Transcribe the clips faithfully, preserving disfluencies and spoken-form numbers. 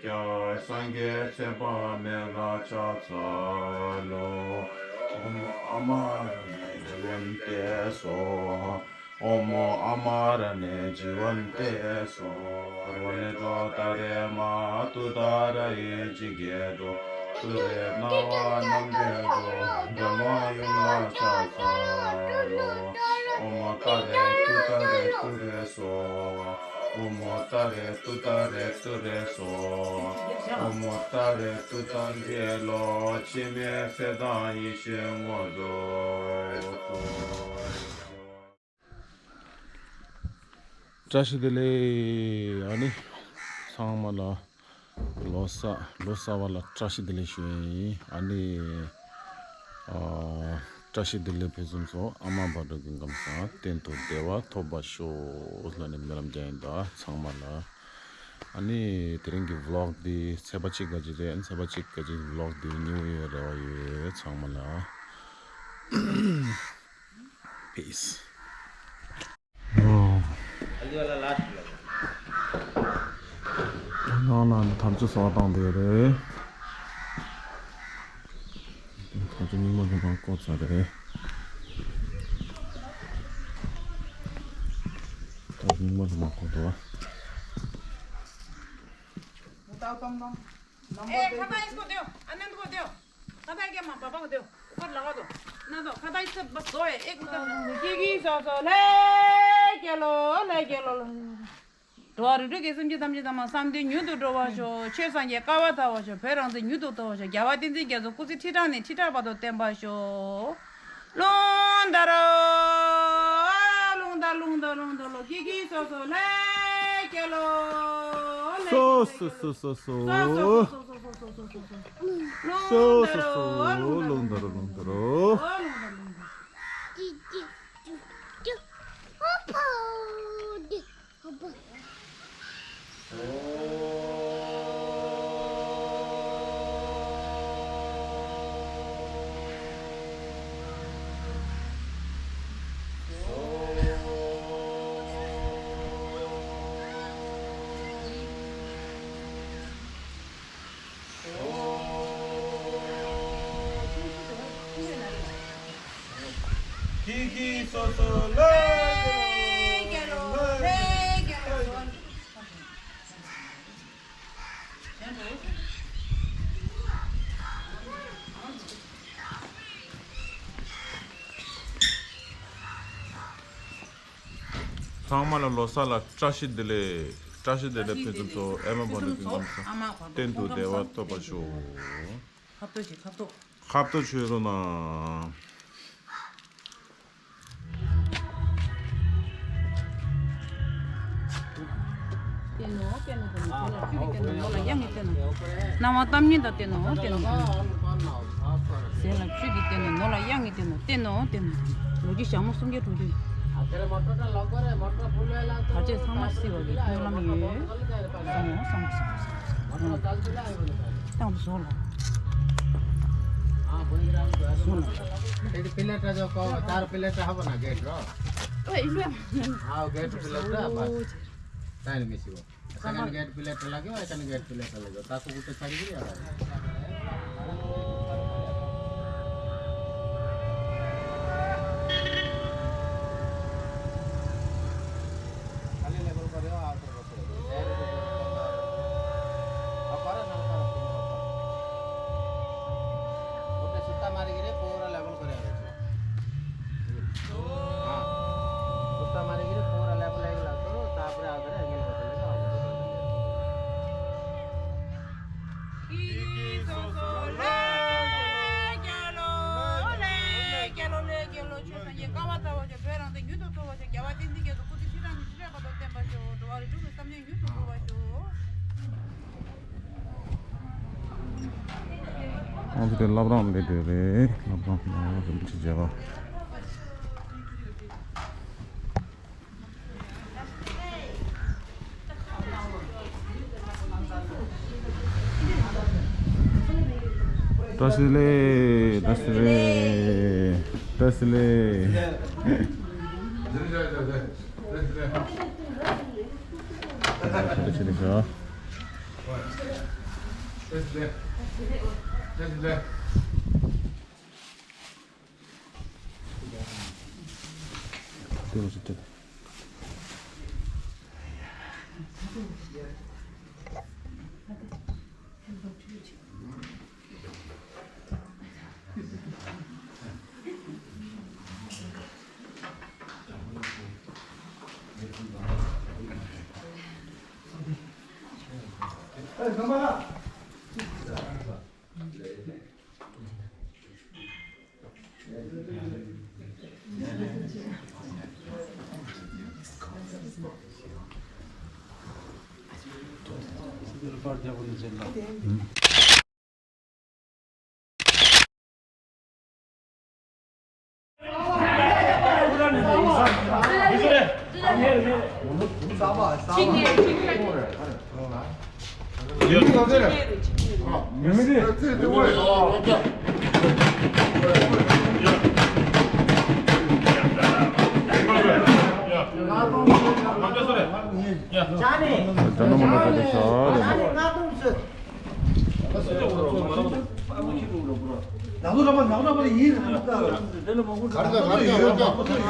སངས་རྒྱས་ཚེ་དཔག་མེད་ལ་ཕྱག་འཚལ་ལོ། ཨོཾ་ཨ་མ་ར་ཎི་དྲི་བྷཱན་ཏེ་སྭཱ་ཧཱ། ཨོཾ་ཨ་མ་ར་ཎི་ཛི་བྷཱན་ཏེ་སྭཱ་ཧཱ། རོ་ལེ་ཏྲོ་ཏཱ་རེ་མ་ཏུཏྟཱ་ར་ཧི་ཙི་ཀེ་ཏོ། ཏུ་རེ་ན་བ་ནམ་བེ་ཏོ། བྲན་མ་ཡུམ་ལ་ཕྱག་འཚལ་ལོ། ཨོཾ་ཏཱ་རེ་ཏུཏྟཱ་རེ་ཏུ་རེ་སྭཱ་ཧཱ། ཨོཾ་ཏཱ་རེ་ཏུཏྟཱ་རེ་ཏུ་རེ་སྭཱ་ཧཱ། ཨོཾ་ཏཱ་རེ་ཏུཏྟཱ་རེ་ལོ། འཆི་མེད་ཚེ་དང་ཡེ་ཤེས་ངོ་བོ་ཏོ། བཀྲ་ཤིས་བདེ་ལེགས། ཨ་ནི་ཚང་མ་ལ་ལོ་གསར་ལོ་གསར་བ་ལ་བཀྲ་ཤིས་བདེ་ལེགས་ཞུ་ཡིན། ཨ་ནི་ཨ་བཀྲ་ཤིས་བདེ་ལེགས་ཕུན་སུམ་ཚོགས། ཨ་མ་བག་དྲོ་སྐྱིད་ཁམས་བཟང་། གཏན་དུ་བདེ་བ་ཐོབ་པར་ཤོག་ལབ་ནས་སྨོན་ལམ་རྒྱག་ཡིན་ད་ཚང་མ་ལ། ཨ་ནི་དེ་རིང་གི་ཝི་ལོག་འདི་ཚེས་པ་གཅིག་ག་ཅིག་རེད། ཚེས་པ་གཅིག་ག་ཅིག་ཝི་ལོག་འདི་ཉོ་ཡོད་རེ་བ་ཡོད་ཚང་མ་ལ། Peace། ནང་ལ་ནི་ཐམས་ཅད་གསོལ་བ་བཏང་བསྡད་རེད། ཐམས་ཅད་རྙིང་མ་རྫོང་ཁང་བསྐོར་ཚར་རེད། ཐམས་ཅད་རྙིང་མ་རྫོང་ཁང་བསྐོར་འདུག་ཨ། ཁ་ཏ་ཨིས་ཀོ་དེའོ། ཨ་ནན་ཀོ་དེའོ། ཁ་ཏ་ཨིས་ཀེ་མ་པ་པ་ཀོ་དེའོ། ཁོ་ལ་ག་དོ། ན་དོ། ཁ་ཏ་ཨིས་ཀེ་བ་དོ་ཨེ་ཨེ་ཀོ་དེའོ། ཀི་ཀི་སོ་སོ་ལེ་ཀེ་ལོ་ལེ་ཀེ་ལོ་ལེ། འགྲོ་བ་རིགས་དྲུག་གི་སེམས་ཅན་ཐམས་ཅད་ཐ་མ་བསམ་དོན་མྱུར་དུ་འགྲུབ་པར་ཤོག་ཆོས་སངས་རྒྱས་བསྐལ་པ་དར་བར་ཤོག་བོད་རང་བཙན་མྱུར་དུ་ཐོབ་པར་ཤོག་རྒྱལ་བ་བསྟན་འཛིན་རྒྱ་མཚོ་སྐུ་ཚེ་ཁྲི་ཕྲག་ནས་ཁྲི་ཕྲག་བར་དུ་བརྟན་པར་ཤོག་རླུང་དར་རོ། རླུང་དར་རླུང་དར་རླུང་དར་ལོ། ཀི་ཀི་སོ་སོ་ལེ་ཀེ་ལོ་ལེ། སོ་སོ་སོ་སོ་སོ། སོ་སོ་སོ་སོ་སོ་སོ། རླུང་དར་རོ། རླུང་དར་རོ། རླུང་དར་རོ། རླུང་དར་རླུང་དར། ཀི་ཀི་ཀྱུ་ཀྱུ། ཨོ་ཕོ་དེ། ཀི་ཀི་སོ་སོ་ལེ་ཀེ་ལོ་ལེ་ཀེ་ལོ། ཚང་མ་ལ་ལོ་གསར་ལ་བཀྲ་ཤིས་བདེ་ལེགས། བཀྲ་ཤིས་བདེ་ལེགས་ཕུན་སུམ་ཚོགས། ཨ་མ་བག་དྲོ་སྐྱིད་ཁམས་བཟང་། གཏན་དུ་བདེ་བ་ཐོབ་པར་ཤོག་ཁ་ཕྱོགས་ཤིག་ཁ་ཕྱོགས། ཁ་ཕྱོགས་ཆོས་རུ་ན། བསྟན་ནོ་བསྟན་ནོ་བསྟན་ནོ། ཟས་ལ་བཅུད་ཀྱིས་བསྟན་ནོ། ནོར་ལ་གཡང་གིས་བསྟན་ནོ། སྣང་བ་ཏམ་ཉིད་དང་བསྟན་ནོ་བསྟན་ནོ། ཟས་ལ་བཅུད་ཀྱིས་བསྟན་ནོ། ནོར་ལ་གཡང་གིས་བསྟན་ནོ། བསྟན་ནོ་བསྟན་ནོ། ལོ་རྒྱུས་ཞྭ་མོ་སུམ་བརྒྱ་དྲུག་ཅུ། བར་ཆད་ཚང་མ་སེལ་བ་གི་སྨོན་ལམ་ཡོད། བསམ་མོ་བསམ་མོ་བསམ་མོ། བསྟན་ནོ། བསྟན་ནོ། བསྟན་ནོ། བསྟན་ནོ། प्लेट जो को चार प्लेट हबो ना गेट रो। हाँ, गेट प्लेट रो बस। टाइम मिसिबो। सेकंड गेट प्लेट लगे, सेकंड गेट प्लेट लगे। ताको गुटे छाड़ी दिया। खाली लेवल करियो, आप ଗୋଟେ ସୂତା ମାରିକିରି ପୁରା ଲେବଲ କରିବା ଅଛି। ହଁ, ସୂତା ମାରିକିରି ପୁରା ଲେବଲ ହେଇଗଲା ତୋର, ତାପରେ ଆଉ ଥରେ ଆଙ୍ଗେଲ କରିଦେଲେ ହବ। ང་ཚོ་དེ་བླ་བྲང་སླེབས་བསྡད་རེད། བླ་བྲང་ནང་རིན་པོ་ཆེ་མཇལ་ཁ། བཀྲ་ཤིས་བདེ་ལེགས། བཀྲ་ཤིས་བདེ་ལེགས། བཀྲ་ཤིས་བདེ་ལེགས། ཆེ་ཆེ་ཆེ།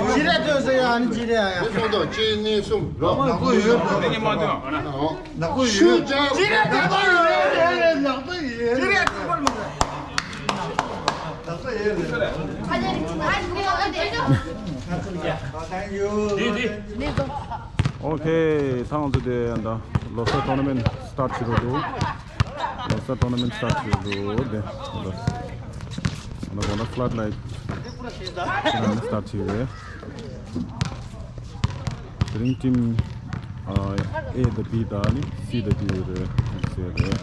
གཅིག་རེ་ཐོན་ཟེར་ཡ། ཨ་ནི་གཅིག་རེ་ཡ། ཡ། གཅིག་གཉིས་གསུམ། ནག་པོ་ཡོད། ནག་པོ་ཡོད། ནག་པོ་ཡོད། གཅིག་རེ་ཐོན་ཟེར་ཡ། ནག་པོ་ཡོད། གཅིག་རེ་ཐོན་ཟེར་ཡ། ནག་པོ་ཡོད། Thank you. Okay, ཐང་ཚོ་དེ་ད་ལོ་གསར་tournament start བྱེད་རོགས་འདུག་ལོ་གསར་tournament start བྱེད་རོགས་འདུག་དེ་ད་ད་གོ་ན་floodlight ཕྱི་ནང་start བྱེད་རེད། དེ་རིང་team A དང་B དང་ནི་C དང་D རེད་ཟེར་རེད།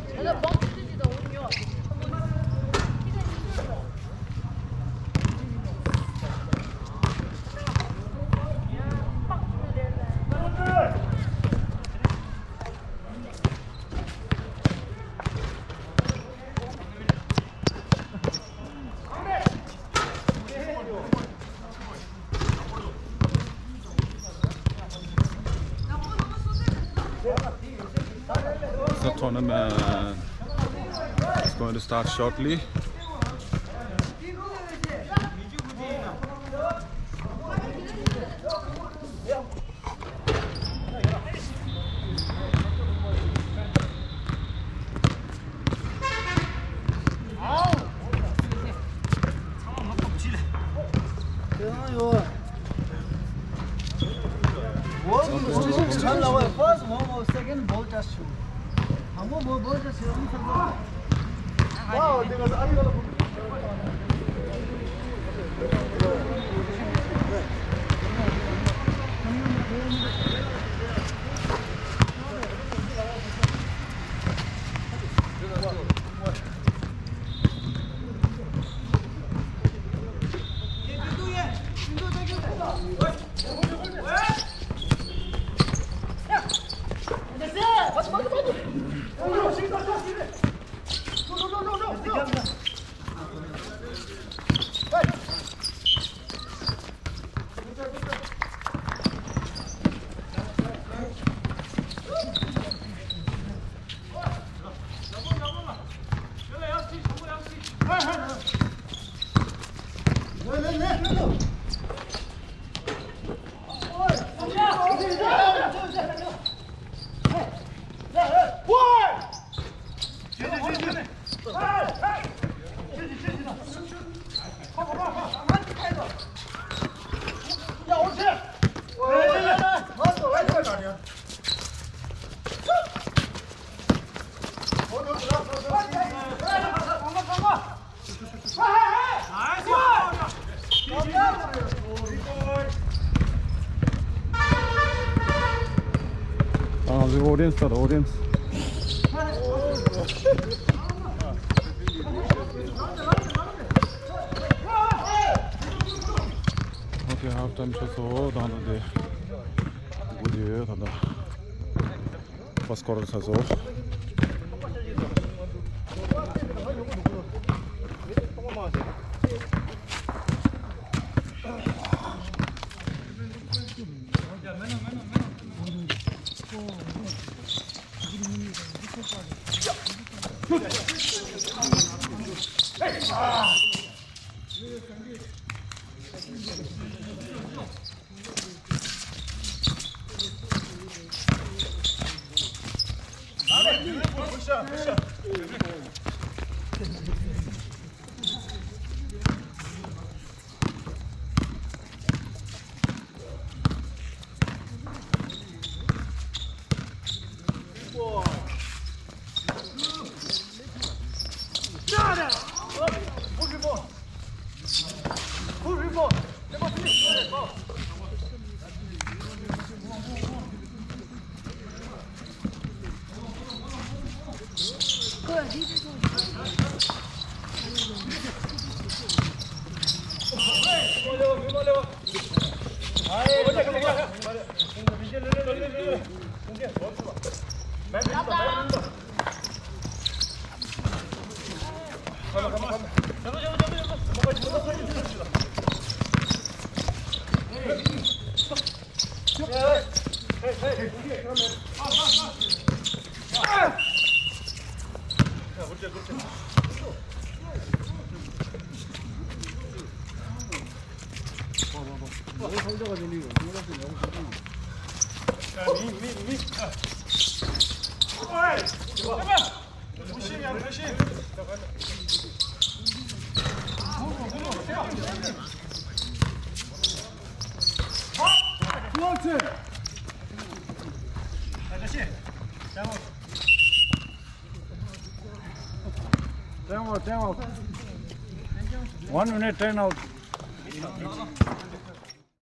The tournament is going to start shortly. First, one more second, ball touch. Ah, the audience, the audience. Okay, half time ཆགས་སོང་། ད་ལྟ་དེ་སྒུག་བསྡད་ཡོད། ད་ལྟ་first quarter ཆགས་སོང་། Time out, time out. One minute time out.